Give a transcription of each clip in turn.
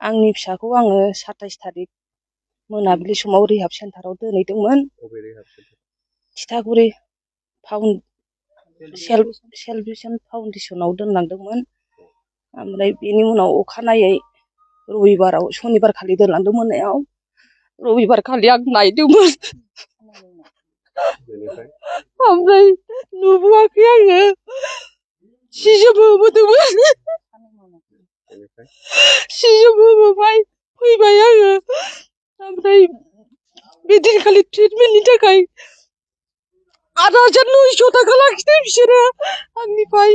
आंनि फिसाखौ आङो 27 थारिख मोनाबिलि समाव रिहाब सेन्टाराव दोनहैदोंमोन। थिथागुरि सेल्फ फाउन्डेसनाव दोनलांदोंमोन। ओमफ्राय बेनि उनाव अखानायै रबिबाराव सनिबार खालि दोनलांदों मोनायाव। रबिबार खालि आं नायदोंमोन। ओमफ्राय नुबोआखै आङो। सि जोम होबोदोंमोन। सि जोम होबोबाय फैबाय आङो। ओमफ्राय बे दिनखालि ट्रिटमेन्टनि थाखाय 8,900 थाखा लाखिदों बिसोरो आंनिफ्राय।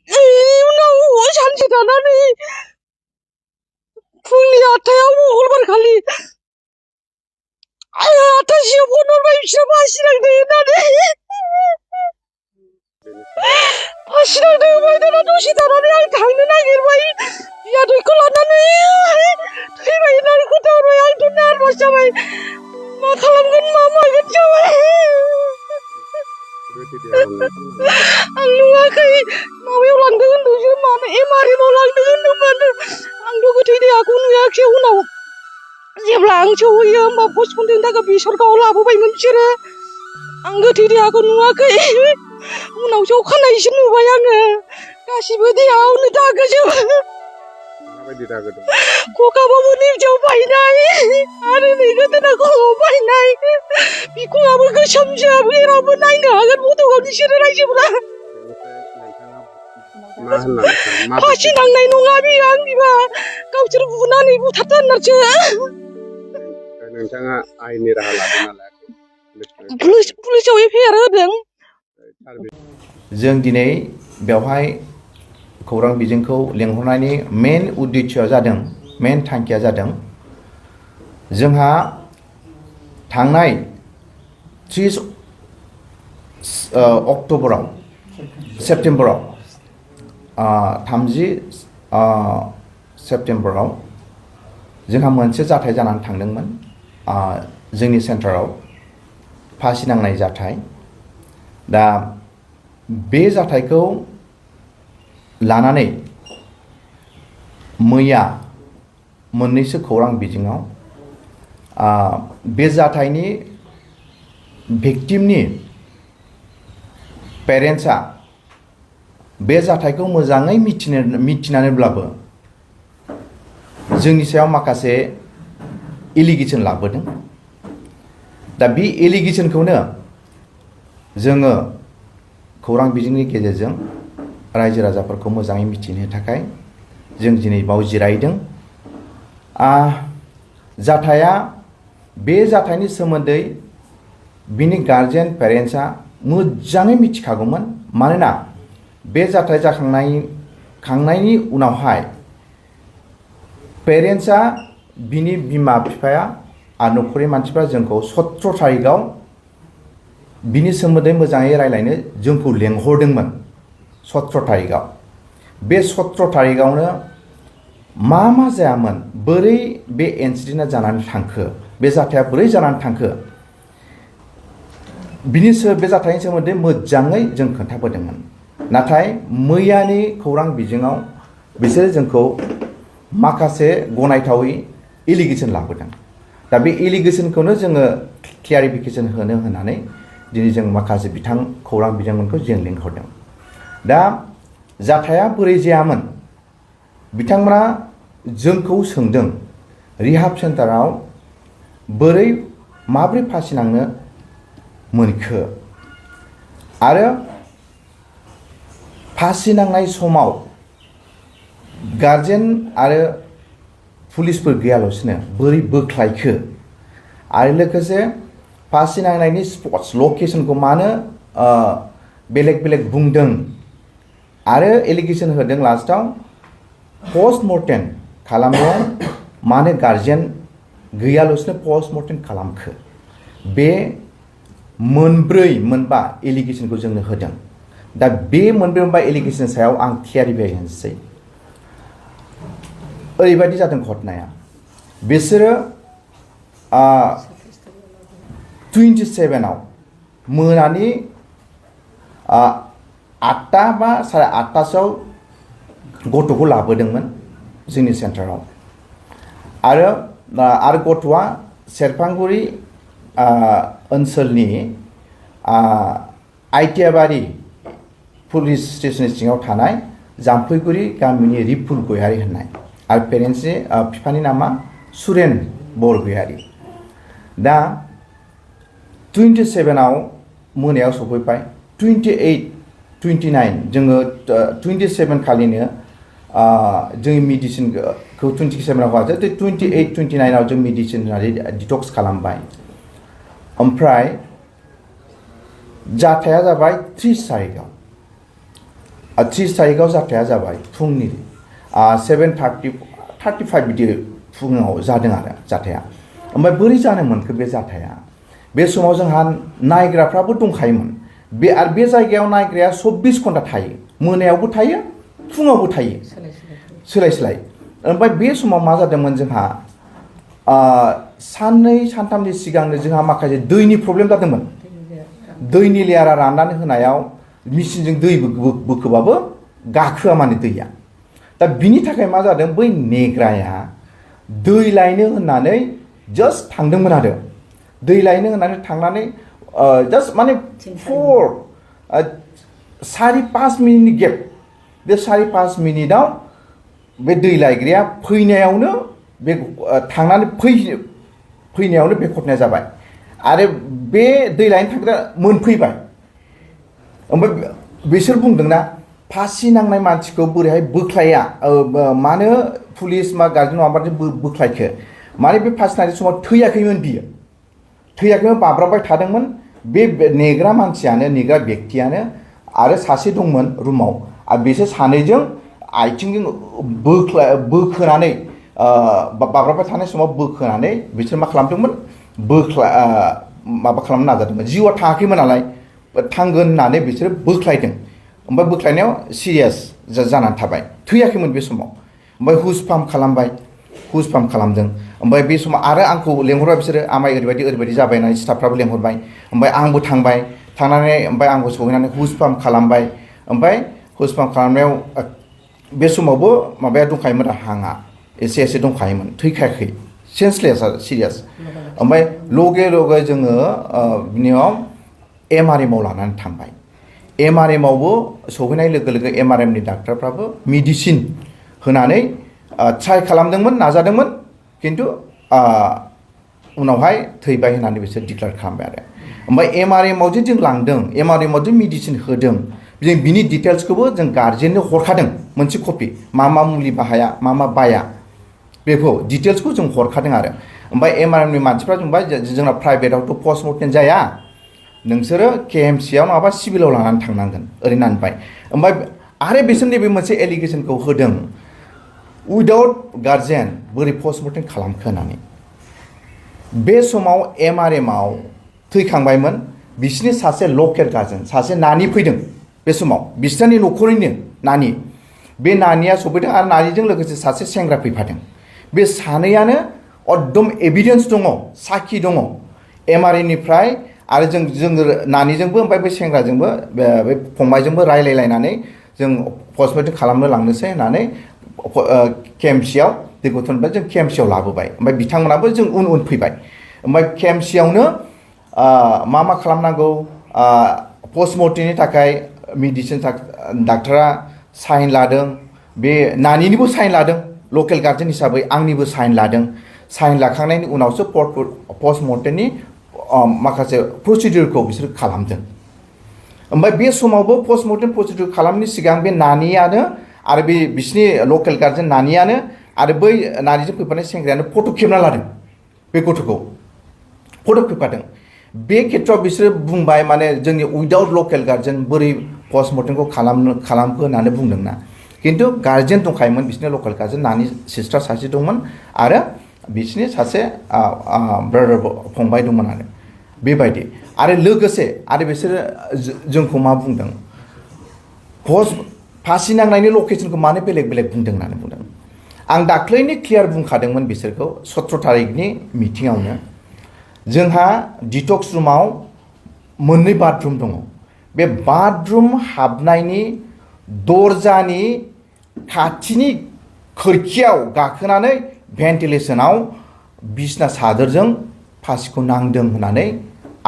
बेनि उनाव सानसे थानानै फुंनि 8टायाव मंगलबार खालि 8टासोआव फन हरबाय बिसोरो फासि नांदों होननानै। फासि नांदों होनबाय दाना दसे थानानै आं थांनो नागिरबाय बियादैखौ लानानै थैबाय होननानै खोन्थाहरबाय। आंथ' नार्भास जाबाय। मा खालामगोन मा मागोन जाबाय। आं नुवाखै माबायाव लांदों होनदोंसो मानो MRM आव लांदों होनदोंमोन। आंथ' गोथै देहाखौ नुवाखै। उनाव जेब्ला आं सहैयो होमबा पस्टमर्टेमनि थाखाय बेसरगावआव लाबोबायमोन बिसोरो। आं गोथै देहाखौ नुवाखै। उनावसो अखानायैसो नुबाय आङो। गासिबो देहायावनो दागोजोब। माबायदि दागो दं? खखाबाबो निमजाव बायनाय आरो नै गोदोना खर'आव बायनाय। बिखुङाबो गोसोमजोब। जेरावबो नायनो हागोन फट'आव बिसोरो रायजोफोरा। मा होननानै सानो? मा फासि नांनाय नङा बियो आंनिबा। गावसोर बुनानै बुथारदों होननासो। नोंथाङा आयेननि राहा लादों नालाय पुलिसाव FIR होदों। जों दिनै बेवहाय खौरां बिजोंखौ लेंहरनायनि मेन उद्देश्यआ जादों, मेन थांखिया जादों जोंहा थांनाय 30 सेप्तेम्बराव 30 सेप्तेम्बराव जोंहा मोनसे जाथाय जानानै थांदोंमोन जोंनि सेन्टाराव फासि नांनाय जाथाय। दा बे जाथायखौ लानानै मैया मोननैसो खौरां बिजोङाव बे जाथायनि भिक्टिमनि पेरेन्ट्सआ बे जाथायखौ मोजाङै मिथिनानैब्लाबो जोंनि सायाव माखासे एलिगेसन लाबोदों। दा बे एलिगेसनखौनो जोङो खौरां बिजोंनि गेजेरजों रायजो राजाफोरखौ मोजाङै मिथिनो थाखाय जों दिनै बाव जिरायदों। जाथाया बे जाथायनि सोमोन्दै बिनि गार्जेन पेरेन्ट्सआ मोजाङै मिथिखागौमोन। मानोना बे जाथाय जाखांनायनि उनावहाय पेरेन्ट्सआ बिनि बिमा बिफाया आरो न'खरनि मानसिफ्रा जोंखौ 17 थारिखआव बिनि सोमोन्दै मोजाङै रायज्लायनो जोंखौ लेंहरदोंमोन। 17 थारिखआव बे 17 थारिखआवनो मा जायामोन, बोरै बे इन्सिडेन्टआ जानानै थांखो, बे जाथाया बोरै जानानै थांखो, बे जाथायनि सोमोन्दै मोजाङै जों खोन्थाबोदोंमोन। नाथाय मैयानि खौरां बिजोङाव बिसोरो जोंखौ माखासे गनायथावै एलिगेसन लाबोदों। दा बे एलिगेसनखौनो जोङो क्लियारिफिकेसन होनानै दिनै जों माखासे खौरां बिजोंमोनखौ जों लिंहरदों। दा जाथाया बोरै जायामोन, बिथांमोना जोंखौ सोंदों रिहाब सेन्टाराव माबोरै फासि नांनो मोनखो आरो फासि नांनाय समाव गार्जेन आरो पुलिसफोर गैयालासिनो बोरै बोख्लायखो आरो लोगोसे फासि नांनायनि स्पट्स लकेसनखौ मानो बेलेग बुंदों आरो एलिगेसन होदों लास्टआव पस्टमर्टेम खालामनायाव मानो गार्जेन गैयालासिनो पस्टमर्टेम खालामखो। बे मोनबा एलिगेसनखौ जोंनो होदों। दा बे मोनबा एलिगेसननि सायाव आं क्लियारिफाइ होनोसै। ओरैबायदि जादों घटनाया, बिसोरो 27आव मोनानि 8टा बा 8:30सोआव गथ'खौ लाबोदोंमोन। जोंनि सेन्टाराव आरो गथ'आ सेरफांगुरि ओनसोलनि आइटियाबारि पुलिस स्टेशननि सिङाव थानाय जाम्फैगुरि गामिनि रिपुल गयारि होननाय आरो पेरेन्ट्सनि बिफानि नामा सुरेन बरगयारि दा 27आव मोनायाव सफैबाय 28 29 जोङो 27 खालिनो जोंनि मेडिसिनखौ 27आव होआसै 28 29आव जों मेडिसिन होनानै डिटक्स खालामबाय ओमफ्राय जाथाया जाबाय 30 तारिखआव जाथाया जाबाय फुंनि 7:35 बिदि फुङाव जादों आरो जाथाया ओमफ्राय बोरै जानो मोनखो बे जाथाया बे समाव जोंहा नायग्राफ्राबो दंखायोमोन बे जायगायाव नायग्राया 24 घन्टा थायो मोनायावबो थायो फुङावबो थायो सोलाय ओमफ्राय बे समाव मा जादोंमोन जोंहा साननै सानथामनि सिगांनो जोंहा माखासे दैनि प्रब्लेम जादोंमोन दैनि लेयारा राननानै होनायाव मेचिनजों दै बोखोबाबो गाखोआ माने दैया दा बिनि थाखाय मा जादों बै नेग्राया दै लायनो होननानै जास्ट थांदोंमोन आरो दै लायनो होननानै थांनानै जास्ट माने 4-5 मिनिटनि गेप बे 4-5 मिनिटआव बे दै लायग्राया फैनायावनो बे थांनानै फैनायावनो बे घटनाया जाबाय आरो बे दै लायनो थांग्रा मोनफैबाय ओमफ्राय बिसोर बुंदोंना फासि नांनाय मानसिखौ बोरैहाय बोख्लाया मानो पुलिस मा गार्जेन माबाजों बोख्लायखो माने बे फासि नांनाय समाव थैयाखैमोन बियो थैयाखैमोन बाब्राबबाय थादोंमोन बे नेग्रा मानसियानो नेग्रा बेक्तियानो आरो सासे दंमोन रुमाव आरो बिसोर सानैजों आथिंजों बोखोनानै बाब्राबबाय थानाय समाव बोखोनानै बिसोर मा खालामदोंमोन माबा खालामनो नाजादोंमोन जिउआ थाङाखैमोन नालाय थांगोन होननानै बिसोरो बोख्लायदों ओमफ्राय बोख्लायनायाव सिरियास जानानै थाबाय थैयाखैमोन बे समाव ओमफ्राय हुस पाम्प खालामदों ओमफ्राय बे समाव आरो आंखौ लेंहरबाय बिसोरो आमाय ओरैबायदि जाबाय होननानै स्टाफफ्राबो लेंहरबाय ओमफ्राय आंबो थांनानै ओमफ्राय आंबो सहैनानै हुस पाम्प खालामबाय ओमफ्राय हुस पाम्प खालामनायाव बे समावबो माबाया दंखायोमोन हांआ एसे दंखायोमोन थैखायाखै सेन्सलेस आरो सिरियास ओमफ्राय लगे जोङो बिनियाव MRMआव लानानै थांबाय MRMआवबो सहैनाय लोगो MRMनि डाक्टारफ्राबो मेडिसिन होनानै ट्राइ खालामदोंमोन नाजादोंमोन खिन्थु उनावहाय थैबाय होननानै बिसोर डिक्लेयार खालामबाय आरो ओमफ्राय MRMआव जे जों लांदों MRMआव जे मेडिसिन होदों जों बिनि डिटेल्सखौबो जों गार्जेननो हरखादों मोनसे कपि मा मुलि बाहाया मा बाया बेखौ डिटेल्सखौ जों हरखादों आरो ओमफ्राय MRMनि मानसिफ्रा बुंबाय जोंना प्राइभेटआवथ' पस्टमर्टेम जाया नोंसोरो KMCआव नङाबा सिभिलाव लानानै थांनांगोन ओरैनो होनबाय ओमफ्राय आरो बिसोर नैबे मोनसे एलिगेसनखौ होदों उइदाउट गार्जेन बोरै पस्टमर्टेम खालामखो होननानै बे समाव MRMआव थैखांबायमोन बिसिनि सासे लकेल गार्जेन सासे नानि फैदों बे समाव बिसोरनि न'खरैनो नानि बे नानिया सफैदों आरो नानिजों लोगोसे सासे सेंग्रा फैफादों बे सानैयानो एकदम एभिडेन्स दङ साखि दङ MRMनिफ्राय आरो जों नानिजोंबो ओमफ्राय बे सेंग्राजोंबो बे फंबायजोंबो रायलायलायनानै जों पस्टमर्टेम खालामनो लांनोसै होननानै KMCआव दै गथ'निफ्राय जों KMCआव लाबोबाय ओमफ्राय बिथांमोनाबो जों उन फैबाय ओमफ्राय KMCआवनो मा खालामनांगौ पस्टमर्टेमनि थाखाय मेडिसिन डाक्टारा साइन लादों बे नानिनिबो साइन लादों लकेल गार्जेन हिसाबै आंनिबो साइन लादों साइन लाखांनायनि उनावसो पस्टमर्टेमनि माखासे प्रसिडिउरखौ बिसोर खालामदों ओमफ्राय बे समावबो पस्टमर्टेम प्रसिडिउर खालामनायनि सिगां बे नानियानो आरो बे बिसिनि लकेल गार्जेन नानियानो आरो बै नानिजों फैफानाय सेंग्रायानो फट' खेबना लादों बे गथ'खौ फट' खेबखादों बे खेथ्रआव बिसोरो बुंबाय माने जोंनि उइदाउट लकेल गार्जेन बोरै पस्टमर्टेमखौ खालामखो होननानै बुंदोंना खिन्थु गार्जेन दंखायोमोन बिसिनि लकेल गार्जेन नानि सिस्टार सासे दंमोन आरो बिसिनि सासे ब्रादार फंबाय दंमोन आरो बेबायदि आरो लोगोसे आरो बिसोरो जोंखौ मा बुंदों फासि नांनायनि लकेसनखौ मानो बेलेग बुंदों होननानै बुंदों आं दाख्लैनो क्लियार बुंखादोंमोन बिसोरखौ 17 तारिखनि मिटिङावनो जोंहा डिटक्स रुमाव मोननै बाथरुम दङ बे बाथरुम हाबनायनि दरजानि खाथिनि खोरखियाव गाखोनानै भेन्टिलेसनाव बिसना सादोरजों फासिखौ नांदों होननानै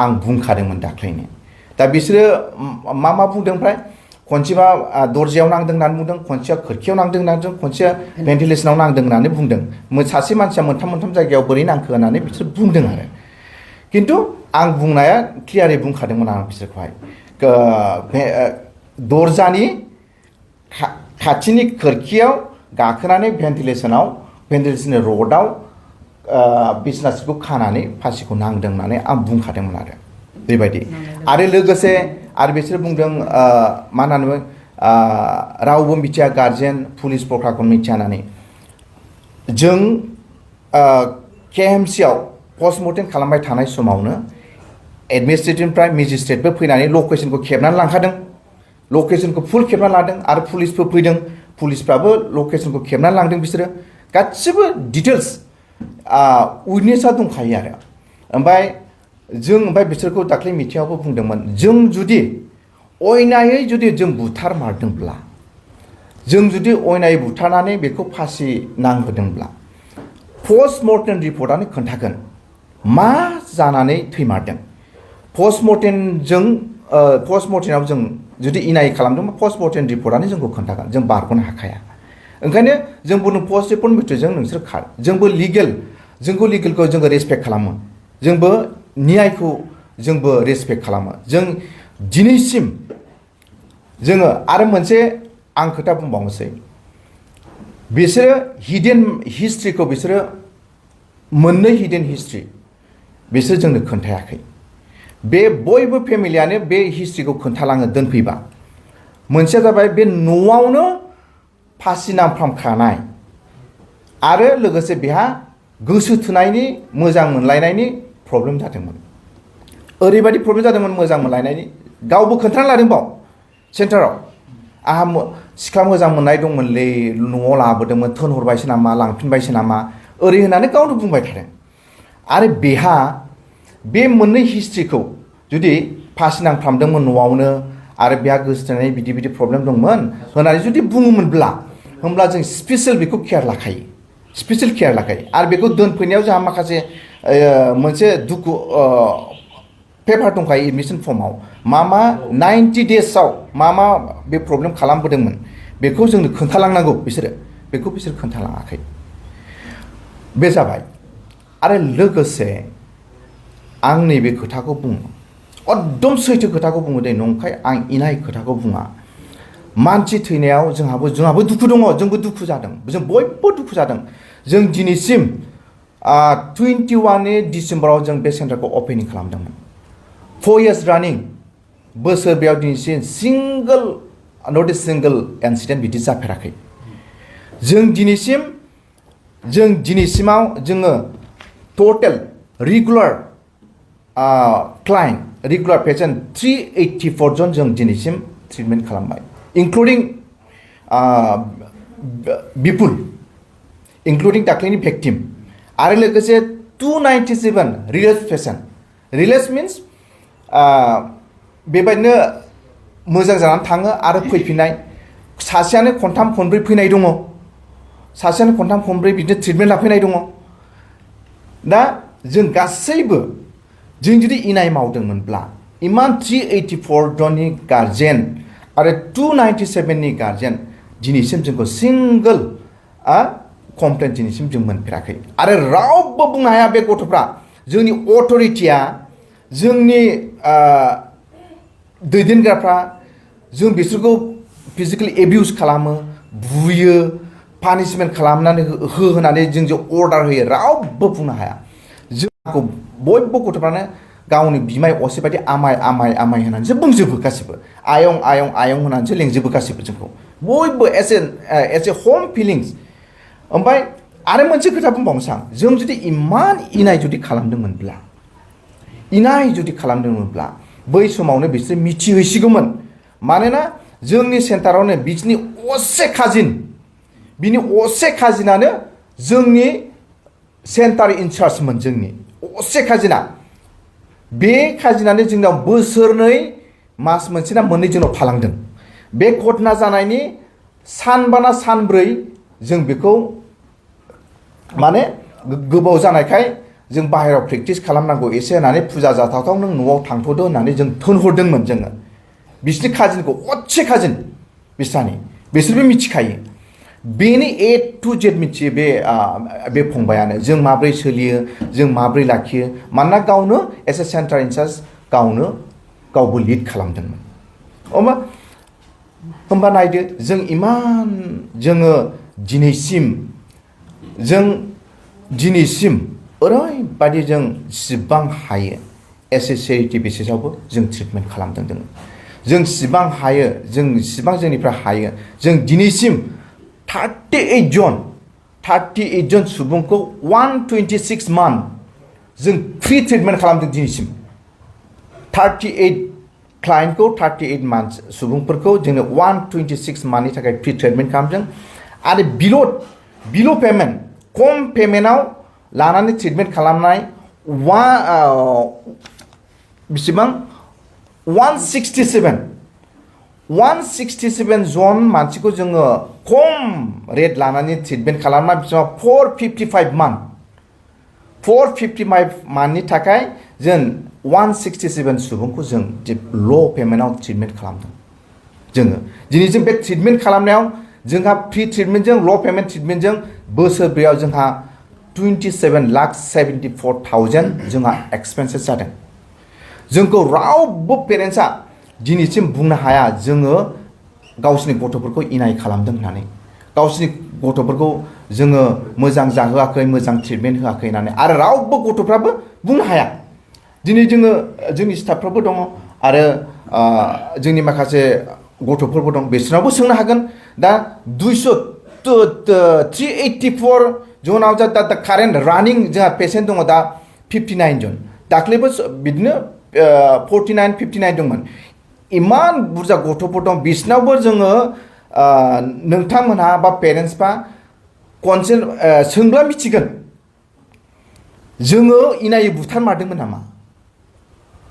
आं बुंखादोंमोन दाख्लैनो। दा बिसोरो मा बुंदों ओमफ्राय खनसेबा दरजायाव नांदों होननानै बुंदों, खनसेया खोरखियाव नांदों होननानै बुंदों, खनसेया भेन्टिलेसनाव नांदों होननानै बुंदों। सासे मानसिया मोनथाम जायगायाव बोरै नांखो होननानै बिसोर बुंदों आरो। खिन्थु आं बुंनाया क्लियारै बुंखादोंमोन आं बिसोरखौहाय दरजानि खाथिनि खोरखियाव गाखोनानै भेन्टिलेसननि रडआव बिसना सिटखौ खानानै फासिखौ नांदों होननानै आं बुंखादोंमोन आरो बेबायदि। आरो लोगोसे आरो बिसोर बुंदों मा होननानै रावबो मिथिया, गार्जेन पुलिस प्रखाखन मिथिया होननानै। जों KMCआव पस्टमर्टेम खालामबाय थानाय समावनो एडमिनिस्ट्रेटिभनिफ्राय मेजिस्ट्रेटबो फैनानै लकेसनखौ खेबनानै लांखादों, लकेसनखौ फुल खेबनानै लादों। आरो पुलिसबो फैदों, पुलिसफ्राबो लकेसनखौ खेबनानै लांदों। बिसोरो गासिबो डिटेल्स उइटनेसा दंखायो आरो। ओमफ्राय बिसोरखौ दाख्लै मिटिङावबो बुंदोंमोन, जों जुदि अयनायै जुदि जों बुथारमारदोंब्ला, जों जुदि अयनायै बुथारनानै बेखौ फासि नांहोदोंब्ला पस्टमर्टेम रिपर्टआनो खोन्थागोन मा जानानै थैमारदों। पस्टमर्टेमाव जों जुदि इनाय खालामदोंबा पस्टमर्टेम रिपर्टआनो जोंखौ खोन्थागोन, जों बारग'नो हाखाया। ओंखायनो जों बुंदों पस्ट रिपर्ट मेथडजों नोंसोर खार। जोंबो लिगेलखौ जोङो रेसपेक्ट खालामो, जोंबो न्यायखौ जोंबो रेसपेक्ट खालामो। जों दिनैसिम जोङो आरो मोनसे आं खोथा बुंबावनोसै, बिसोरो हिडेन हिस्ट्रिखौ बिसोरो मोननै हिडेन हिस्ट्रि बिसोर जोंनो खोन्थायाखै। बे बयबो फेमिलियानो बे हिस्ट्रिखौ खोन्थालाङो दोनफैबा। मोनसेया जाबाय बे न'आवनो फासि नांफ्रामखानाय आरो लोगोसे बेहा गोसो थोनायनि मोजां मोनलायनायनि प्रब्लेम जादोंमोन। ओरैबायदि प्रब्लेम जादोंमोन मोजां मोनलायनायनि, गावबो खोन्थाना लादों बाव सेन्टाराव, आंहा सिख्ला मोजां मोननाय दंमोनलै, न'आव लाबोदोंमोन, थोनहरबायसो नामा, लांफिनबायसो नामा, ओरै होननानै गावनो बुंबाय थादों। आरो बेहा बे मोननै हिस्ट्रिखौ जुदि फासि नांफ्रामदोंमोन न'आवनो आरो बेहा गोसो थोनाय बिदि प्रब्लेम दंमोन होननानै जुदि बुङोमोनब्ला, होमब्ला जों स्पेसियेल बेखौ केयार लाखायो, स्पेसियेल केयार लाखायो। आरो बेखौ दोनफैनायाव जोंहा माखासे मोनसे दुखु पेपार दंखायो एडमिसन फर्माव, मा 90 डेजआव मा बे प्रब्लेम खालामबोदोंमोन बेखौ जोंनो खोन्थालांनांगौ। बेखौ बिसोर खोन्थालाङाखै। बे जाबाय। आरो लोगोसे आं नैबे खोथाखौ बुङो, एकदम सैथो खोथाखौ बुङो दे, नंखाय आं इनाय खोथाखौ बुङा। मानसि थैनायाव जोंहाबो दुखु दङ, जोंबो दुखु जादों, जों बयबो दुखु जादों। जों दिनैसिम 21 डिसेम्बराव जों बे सेन्टारखौ अपेनिं खालामदोंमोन। 4 years रानिं बोसोर बेयाव दिनैसिम नट ए सिंगल इन्सिडेन्ट बिदि जाफेराखै। जों दिनैसिमाव जोङो टटेल रेगुलार पेसेन्ट 384 जन जों दिनैसिम ट्रिटमेन्ट खालामबाय, इंक्लुडिं बिपुल, इंक्लुडिं दाख्लैनि भिक्टिम, आरो लोगोसे 297 रिलेज पेसेन्ट। रिलेज मिन्स बेबायदिनो मोजां जानानै थाङो आरो फैफिननाय। सासेयानो खनथाम खनब्रै फैनाय दङ, सासेयानो खनथाम खनब्रै बिदिनो ट्रिटमेन्ट लाफैनाय दङ। दा जों गासैबो जों जुदि इनाय मावदोंमोनब्ला इमान 384 जननि गार्जेन आरो 297नि गार्जेन दिनैसिम जोंखौ सिंगोल कमप्लेन दिनैसिम जों मोनफेराखै। आरो रावबो बुंनो हाया बे गथ'फ्रा, जोंनि अथ'रिटिया, जोंनि दैदेनग्राफ्रा जों बिसोरखौ फिजिकेलि एबिउस खालामो, बुयो, पानिशमेन्ट खालामनानै होनानै जों अर्डार होयो, रावबो बुंनो हाया। जोंखौ बयबो गथ'फ्रानो गावनि बिमाय असे बायदि आमाय होनानैसो बुंजोबो गासिबो, आयं होनानैसो लेंजोबो गासिबो जोंखौ, बयबो एज ए होम फिलिंस। ओमफ्राय आरो मोनसे खोथा बुंबावनोसै आं, जों जुदि इमान इनाय जुदि खालामदोंमोनब्ला बै समावनो बिसोर मिथिहैसिगौमोन। मानोना जोंनि सेन्टारावनो बिसिनि बिनि असे खाजिनानो जोंनि सेन्टार इनचार्जमोन, जोंनि असे खाजिना। बे खाजिनानै जोंनाव बोसोरनै मास मोनसे ना मोननै जोंनाव थालांदों। बे घटना जानायनि सानबा ना सानब्रै जों बेखौ माने गोबाव जानायखाय जों बाहेरायाव प्रेक्टिस खालामनांगौ एसे होननानै फुजा जाथावथाव नों न'आव थांथ'दो होननानै जों थोनहरदोंमोन जोङो बिसोरनि खाजिनखौ अदसे खाजिन बिसोरबो मिथिखायो बेनि A to Z मिथियो बे फंबायानो जों माब्रै सोलियो जों माब्रै लाखियो मानोना गावनो एस ए सेन्टार इनचार्ज गावबो लिड खालामदोंमोन होमबा नायदो जों इमान जोङो दिनैसिम ओरैबादि जों जेसेबां हायो एस ए चेरिटि बेसिसावबो जों ट्रिटमेन्ट खालामदों जों जेसेबां हायो जों जेसेबां जोंनिफ्राय हायो जों दिनैसिम 38 जन सुबुंखौ 126 मान्थ जों फ्रि ट्रिटमेन्ट खालामदों दिनैसिम 38 क्लाइन्टखौ 38 मान्थ सुबुंफोरखौ जोङो 126 मान्थनि थाखाय फ्रि ट्रिटमेन्ट खालामदों आरो बिल' पेमेन्ट खम पेमेन्टआव लानानै ट्रिटमेन्ट खालामनाय बेसेबां 167 जन मानसिखौ जोङो खम रेट लानानै ट्रिटमेन्ट खालामना बेसेबां 455 मान्थनि थाखाय जों 167 सुबुंखौ जों ल' पेमेन्टआव ट्रिटमेन्ट खालामदों जोङो दिनै जों बे ट्रिटमेन्ट खालामनायाव जोंहा फ्रि ट्रिटमेन्टजों ल' पेमेन्ट ट्रिटमेन्टजों बोसोरब्रैयाव जोंहा 27,74,000 जोंहा एक्सपेन्सेस जादों जोंखौ रावबो पेरेन्टसा दिनैसिम बुंनो हाया जोङो गावसिनि गथ'फोरखौ इनाय खालामदों होननानै गावसिनि गथ'फोरखौ जोङो मोजां जाहोआखै मोजां ट्रिटमेन्ट होआखै होननानै आरो रावबो गथ'फ्राबो बुंनो हाया दिनै जोंनि स्टाफफ्राबो दङ आरो जोंनि माखासे गथ'फोरबो दं बिसोरनावबो सोंनो हागोन दा 384 जनाव दा कारेन्ट रानिं जोंहा पेसेन्ट दङ दा 59 जन दाख्लैबो बिदिनो 49-59 दंमोन इमान बुरजा गथ'फोर दं बिसोरनावबो जोङो नोंथांमोनहा बा पेरेन्टसफ्रा खनसे सोंब्ला मिथिगोन जोङो इनायै बुथारमारदोंमोन नामा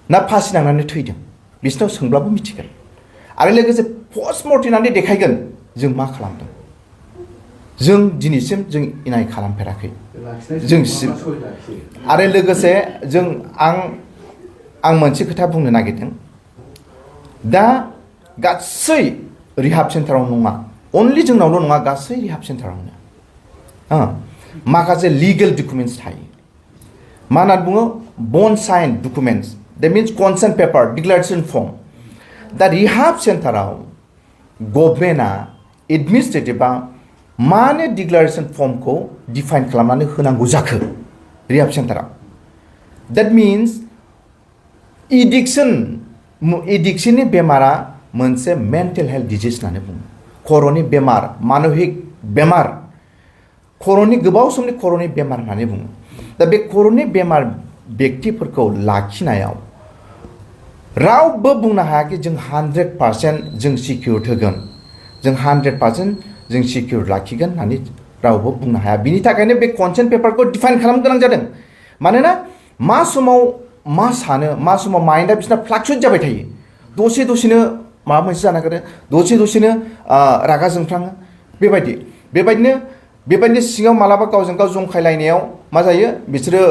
ना फासि नांनानै थैदों बिसोरनाव सोंब्लाबो मिथिगोन आरो लोगोसे पस्टमर्टेम होननानै देखायगोन जों मा खालामदों जों दिनैसिम जों इनाय खालामफेराखै जों आरो लोगोसे आं मोनसे खोथा बुंनो नागिरदों दा गासै रिहाब सेन्टाराव नङा अनलि जोंनावल' नङा गासै रिहाब सेन्टारावनो माखासे लिगेल डकुमेन्टस थायो मा होनना बुङो बन sign documents that means consent paper declaration form दा रिहाब सेन्टाराव गभर्नमेन्टआ एडमिनिस्ट्रेटिभआ मानो डिक्लारेसन फर्मखौ डिफाइन खालामनानै होनांगौ जाखो रिहाब सेन्टाराव द्याट मिन्स एडिक्सननि बेमारा मोनसे मेन्टेल हेल्थ डिजिज होननानै बुङो खर'नि बेमार मानसिक बेमार खर'नि गोबाव समनि खर'नि बेमार होननानै बुङो दा बे खर'नि बेमार बेक्तिफोरखौ लाखिनायाव रावबो बुंनो हायाखि जों 100% जों सिकिउर होगोन जों 100% जों सिकिउर लाखिगोन होननानै रावबो बुंनो हाया बिनि थाखायनो बे कनसेन्ट पेपारखौ डिफाइन खालामनो गोनां जादों मानोना मा समाव मा सानो मा समाव माइन्डआ बिसोरना फ्लाक्चुवेट जाबाय थायो दसेनो माबा मोनसे जानो नागिरो दसेनो रागा जोंफ्लाङो बेबायदिनो सिङाव मालाबा गावजों गाव जंखायलायनायाव मा जायो बिसोरो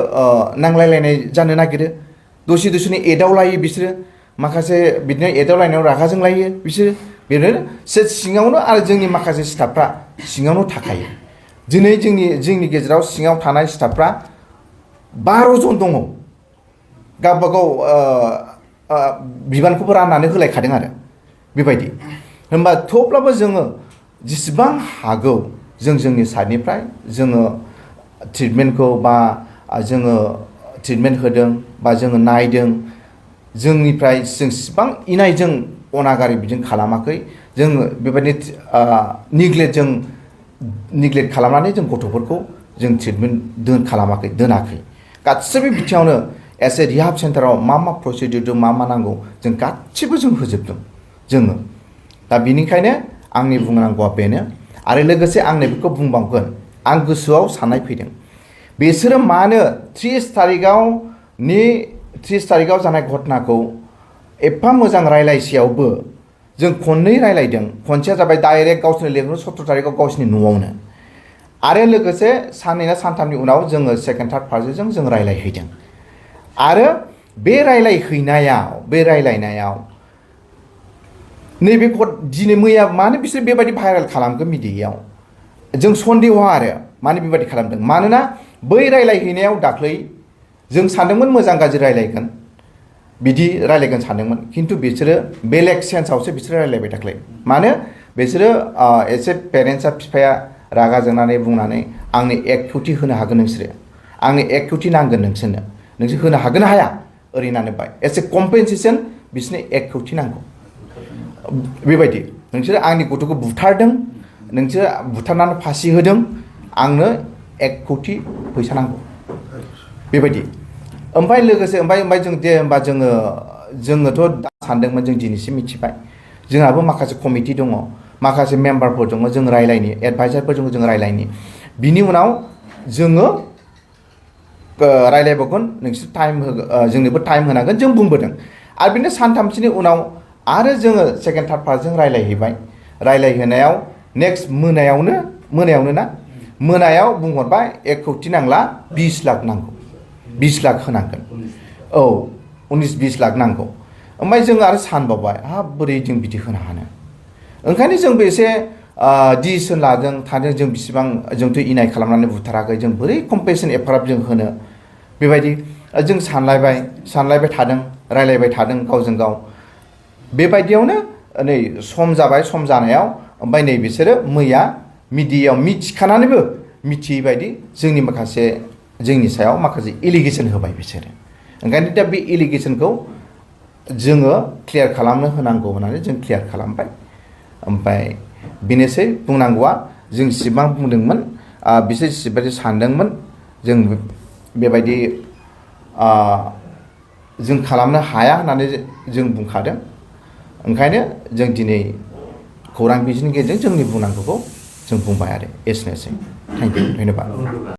नांलायलायनाय जानो नागिरो दसेनो एदावलायो बिसोरो माखासे बिदिनो एदावलायनायाव रागा जोंलायो बिसोरो बेनो सिङावनो आरो जोंनि माखासे स्टाफफ्रा सिङावनो थाखायो दिनै जोंनि गेजेराव सिङाव थानाय स्टाफफ्रा 12 जन दङ गावबागाव बिबानखौबो राननानै होलायखादों आरो बेबायदि होनबा थेवब्लाबो जोङो जेसेबां हागौ जोंनि साइडनिफ्राय जोङो ट्रिटमेन्टखौ बा जोङो ट्रिटमेन्ट होदों बा जोङो नायदों जोंनिफ्राय जों जेसेबां इनायजों अनागारि बिदिनो खालामाखै जों बेबायदिनो निग्लेक्ट खालामनानै जों गथ'फोरखौ जों ट्रिटमेन्ट दोनाखै गासैबो बिथिङावनो एस ए रिहाब सेन्टाराव मा प्रसिडिउर दं मा नांगौ जों गासिबो जों होजोबदों जोङो दा बिनिखायनो आंनि बुंनांगौआ बेनो आरो लोगोसे आं नैबेखौ बुंबावगोन आं गोसोआव साननाय फैदों बिसोरो मानो 30 तारिखाव जानाय घटनाखौ एफा मोजां रायलायसेयावबो जों खननै रायलायदों खनसेया जाबाय डाइरेक्ट गावसोरनो लिरनो 17 तारिखाव गावसोरनि न'आवनो आरो लोगोसे साननै ना सानथामनि उनाव जोङो सेकेन्ड थार्ड पार्टिजों जों रायलायहैदों आरो बे रायलायनायाव नैबे दिनै मैया मानो बिसोर बेबायदि भाइरेल खालामगोन मिडियायाव जों सन्देह आरो मानो बेबायदि खालामदों मानोना बै रायलायहैनायाव दाख्लै जों सानदोंमोन मोजां गाज्रि रायलायगोन बिदि रायलायगोन सानदोंमोन खिन्थु बिसोरो बेलेग सेन्सआवसो बिसोरो रायलायबाय दाख्लै मानो बिसोरो एसे पेरेन्टसा बिफाया रागा जोंनानै बुंनानै आंनो 1 कौटि होनो हागोन नोंसोरो आंनो 1 कौटि नांगोन नोंसोर होनो हागोन ना हाया ओरै होननानै बाय एसे कम्पेनसेसन बिसोरनो 1 कौटि नांगौ बेबायदि नोंसोरो आंनि गथ'खौ बुथारदों नोंसोर बुथारनानै फासि होदों आंनो 1 कौटि फैसा नांगौ बेबायदि ओमफ्राय लोगोसे ओमफ्राय जों दे होमबा जोङोथ' सानदोंमोन जों दिनैसिम मिथिबाय जोंहाबो माखासे कमिटि दङ माखासे मेम्बारफोर दङ जों रायलायनि एडभाइजारफोरजों जों रायलायनि बिनि उनाव जोङो रायलायबावगोन नोंसोर जोंनोबो टाइम होनांगोन जों बुंबोदों आरो बिदिनो सानथामसोनि उनाव आरो जोङो सेकेन्ड थार्ड पार्टजों रायलायहैबाय रायलायहैनायाव नेक्स्ट मोनायाव बुंहरबाय 1 कौटि नांला 20 लाख नांगौ 20 लाख होनांगोन औ 19-20 लाख नांगौ ओमफ्राय जों आरो सानबावबाय बोरै जों बिदि होनो हानो ओंखायनो जोंबो एसे डिसिसन लादों थादों जों बिसिबां जोंथ' इनाय खालामनानै बुथाराखै जों बोरै कम्पेनसेसन एफाराब जों होनो बेबायदि जों सानलायबाय थादों रायलायबाय थादों गावजों गाव बेबायदियावनो नै सम जाबाय सम जानायाव ओमफ्राय नै बिसोरो मैया मिडियायाव मिथिखानानैबो मिथियै बायदि जोंनि सायाव माखासे एलिगेसन होबाय बिसोरो ओंखायनो दा बे एलिगेसनखौ जोङो क्लियार खालामनो होनांगौ होननानै जों क्लियार खालामबाय ओमफ्राय बेनोसै बुंनांगौआ जों सिबां बुंदोंमोन बिसोर सिबायदि सानदोंमोन जों बेबायदि जों खालामनो हाया होननानै जों बुंखादों ओंखायनो जों दिनै खौरां बिजोंनि गेजेरजों जोंनि बुंनांगौखौ जों बुंबाय आरो एसेनोसै थेंक इउ धन्यबाद